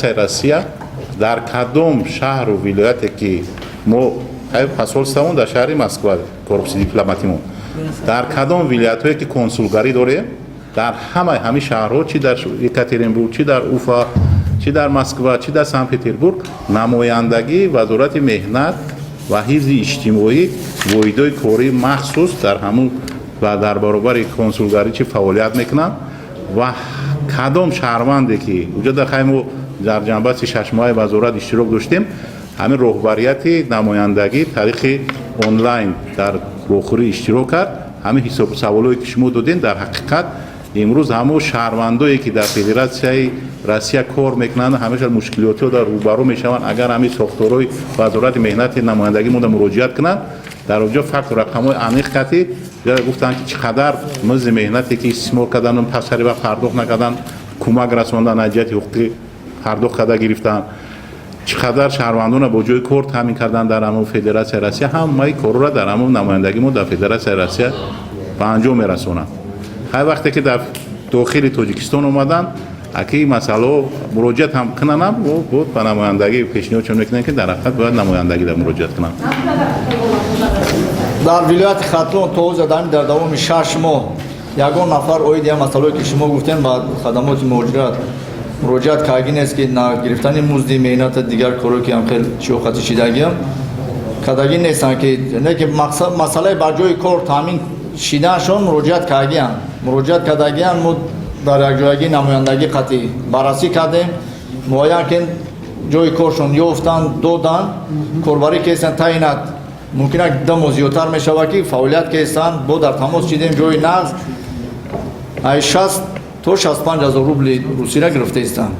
Россия дар кадом шаҳру вилояте ки мо посольствамон дар шаҳри Москва, корпуси дипломатимон, дар кадом вилоятҳое ки консулгарӣ дорем, дар ҳамаи ҳамин шаҳрҳо, чи дар Екатеринбург, чи дар Уфа, чи дар Москва, чи дар Санкт Петербург, намояндагии Вазорати меҳнат ва ҳифзи иҷтимоӣ, воҳидҳои кории махсус дар ҳамун ва дар баробари консулгарӣ чи фаъолият мекунанд. Ва кадом шаҳрванде ки уҷо дар хай мо дар ҷанбаси шашмоҳаи вазорат иштирок доштем, ҳамин роҳбарияти намояндагӣ тариқи онлайн дар вохӯрӣ иштирок кард. Ҳамин ҳисоб саволое ки шумо додем, дар ҳақиқат имрӯз ҳамон шаҳрвандое ки дар Федератсияи Россия кор мекунанд, ҳамеша мушкилотҳо дар рӯбарӯ мешаванд, агар ҳамин сохторҳои Вазорати меҳнати намояндагӣ монда муроҷиат кунанд, дар онҷо факту рақамҳои аниқ кати гуфтанд, ки чӣ қадар музди меҳнате ки истисмор кардану пасари вақт пардохт накардан, кӯмак расондан, аз ҷиҳати ҳуқуқӣ пардохт карда гирифтанд, чӣ қадар шаҳрвандонро бо ҷои кор таъмин кардан дар ҳамон Федератсияи Россия, ҳамаи корро дар ҳамон намояндагӣ мо дар Федератсияи Россия ба анҷом мерасонанд. Ҳар вақте ки дар дохили Тоҷикистон омаданд, аки масъалаҳо муроҷиат ҳам кунанам, бо ба намояндагӣ пешниҳодшон мекунем, ки дар ҳақиқат бояд намояндагӣ дар муроҷиат кунанд. Дар вилояти Хатлон то ҳозир дар давоми 6 моҳ ягон нафар оиди ям масъалое ки шумо гуфтем ба хадамоти муҳоҷират муроҷиат карги нест, ки на гирифтани музди меҳната, дигар коро ки ҳам хел чиёқати шидагиам кардагӣ нестанд, ки не ки масъалаи ба ҷои кор таъмин шиданашон муроҷиат кардагианд, муроҷиат кардагианд. Мо дар якҷоягӣ намояндагӣ қатъӣ баррасӣ кардем, муайян ки ҷои коршон ёфтанд, доданд, корбарӣ кестанд. Таъинат мумкин як 2 моҳ зиёдтар мешавад, ки фаъолият кестанд. Бо дар тамос шидем, ҷои нағз ай 60 то 65 ҳазор рубли русиро гирифта истанд.